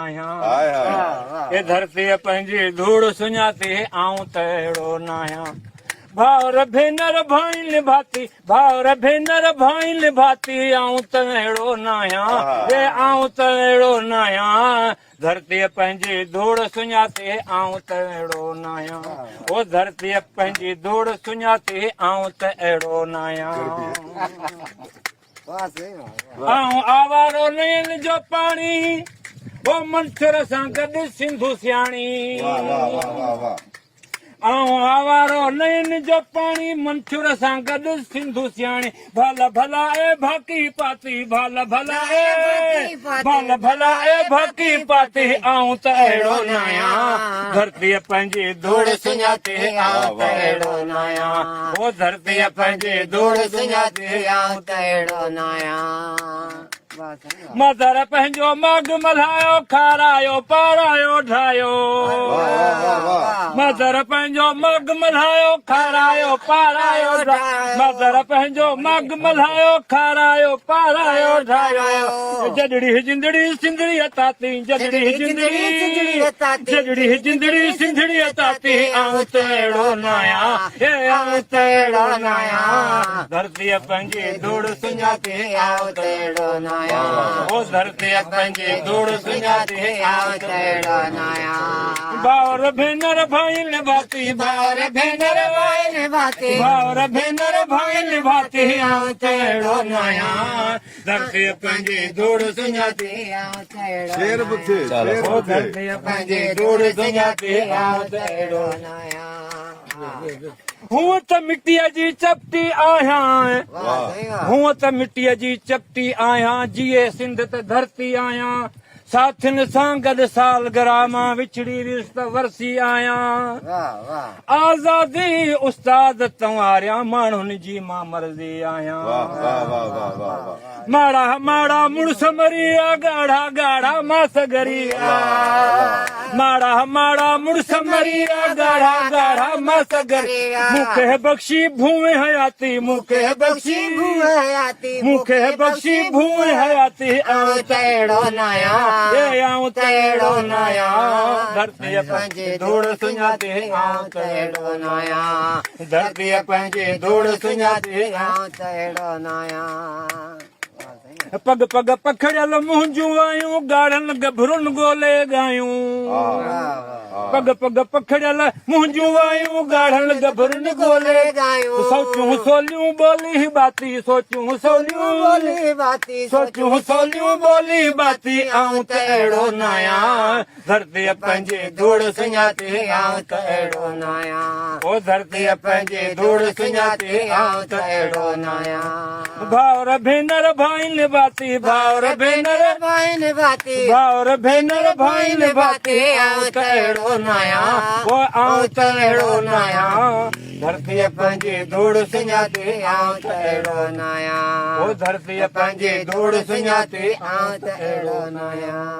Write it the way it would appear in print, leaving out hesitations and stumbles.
ناهيان. اي ڌرتيء پنهنجي ڌوڙ سڃاتي، آئون ته اهڙو ناهيان. ڀائر ڀينر ڀائين ڀاتي، ڀائر ڀينر ڀائين ڀاتي، آئون ته اهڙو ناهيان. اي آئون ته اهڙو ناهيان. ڌرتيء پنهنجي ڌوڙ سڃاتي، آئون ته اهڙو ناهيان. او ڌرتيء پنهنجي ڌوڙ سڃاتي، آئون ته اهڙو ناهيان. آئون آوارو نين جو پاڻي، او منڇر سان گڏ سنڌو سياڻي. آئون آوارو نين جو پاڻي، منڇر سان گڏ سنڌو سياڻي. ڀل ڀلا اي ڀاڪي پاتي، ڀل ڀلا اي، ڀل ڀلا اي ڀاڪي پاتي، آئون ته اهڙو ناهيان. ڌرتيء پنهنجي ڌوڙ سڃاتي، آئون ته اهڙو ناهيان. او ڌرتيء پنهنجي ڌوڙ سڃاتي، آئون ته اهڙو ناهيان. مظهر پنهنجو ماڳ ملهايو، کارايو پارايو ڍايو. مظهر پنهنجو ماڳ ملهايو، کارايو پارايو ڍايو. مظهر پنهنجو ماڳ ملهايو، کارايو پارايو ڍايو. جڏڙي جندڙي سنڌڙي تاتي، جڏڙي جندڙي جڏڙي جندڙي سنڌڙي تاتي، آئون ته اهڙو ناهيان، اي آئون ته اهڙو ناهيان. ڌرتيء پنهنجي ڌوڙ سڃاتي، آئون ته اهڙو ناهيان. او ڌرتيء پنهنجي ڌوڙ سڃاتي، آئون ته اهڙو ناهيان. ڀائر ڀينر ڀائين ڀاتي، ڀائر ڀينر ڀائين ڀاتي، ڀائر ڀينر ڀائين ڀاتي، آئون ته اهڙو ناهيان. ڌرتيء پنهنجي ڌوڙ سڃاتي، آئون ته اهڙو شعر به ٿئي، ناهيان. شعر او به ٿئي. ڌرتيء پنهنجي ڌوڙ سڃاتي، آئون ته اهڙو ناهيان. هونء ته مٽيء جي چپٽي آهيان، هونء ته مٽيء جي چپٽي آهيان، جيئي سنڌ ته ڌرتي آهيان، ساٿين سان گڏ سالگرهه مان وڇڙي ويس ته ورسي آهيان، آزادي استاد تنواريان، ماڻهن جي مان مرضي آهيان، ماڙا ماڙا مڙس مري آ، ڳاڙها ڳاڙها ماس ڳري آ، ماڙا ماڙا مڙس مري آ، ڳاڙها ڳاڙها ماس ڳري آ، مون کي بخشي ڀونء حياتي، مون کي بخشي ڀونء حياتي، مون کي بخشي ڀونء حياتي، آئون ته اهڙو ناهيان، اي آئون ته اهڙو ناهيان، ڌرتيء پنهنجي ڌوڙ سڃاتي، آئون ته اهڙو ناهيان، ڌرتيء پنهنجي ڌوڙ سڃاتي، آئون ته اهڙو ناهيان. پڳ پڳ پکڙيل منهنجون وايون، ڳاڙهن ڳڀرن ڳولي ڳايون. پڳ پڳ پکڙيل منهنجون وايون، ڳاڙهن ڳڀرن ڳولي ڳايون. سوچون سوليون ٻولي ٻاتي، سوچون سوليون ٻولي ٻاتي، سوچون سوليون ٻولي ٻاتي، آئون ته اهڙو ناهيان. ڌرتيء پنهنجي ڌوڙ سڃاتي، آئون ته اهڙو ناهيان. او ڌرتيء پنهنجي ڌوڙ سڃاتي، آئون ته اهڙو ناهيان. ڀائر ڀينر ڀائين ڀاتي، ڀائر ڀينر ڀائين ڀاتي، ڀائر ڀينر ڀائين ڀاتي، آئون ته اهڙو ناهيان. او آئون ته اهڙو ناهيان. ڌرتيء پنهنجي ڌوڙ سڃاتي، آئون ته اهڙو ناهيان. او ڌرتيء پنهنجي ڌوڙ سڃاتي، آئون ته اهڙو ناهيان.